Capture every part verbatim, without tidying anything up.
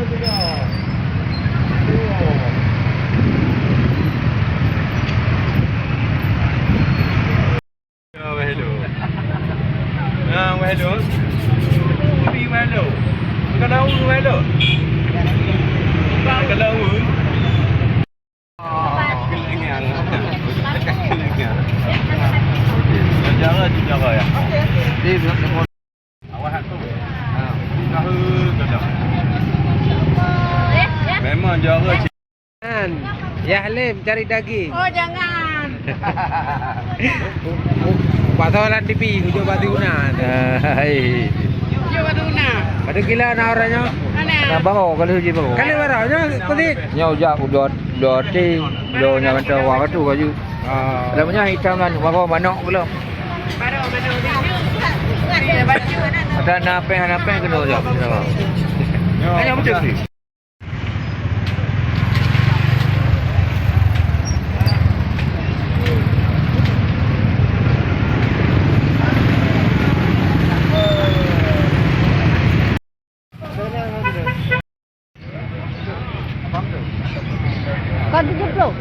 Wah, hello. Nah, wah, hello. Ui, wah, hello. Bukan daun, wah, hello. Bukan daun. Jaga, jaga ya. Awak tu. Ha, usaha kadang. Memang jaga. Kan, Yah Lem cari daging. Oh, jangan. Pasal lam T V, ujung batu na. Hai. Ujung batu na. Batu kila na orang nyo. Mana? Nah, baru kalau uji baru. Kali baru nyo kulit. Nyo ujak udah. Bloe ti, bloe nyang mantong wang tu baju. Ah. Dalam nya hitam lah, mako manok belum. Ada napeh, napeh kena jawab. Hanya betul sih. Kon tujuh puluh.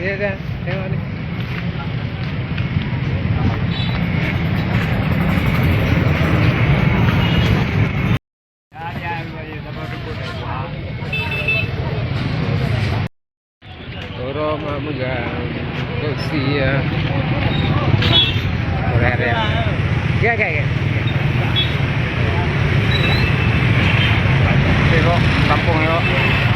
Iya dah, tengok ni. Orang mak megang kursi ya. Kurang ya. Ya, ya, ya. Tengok kampung tengok.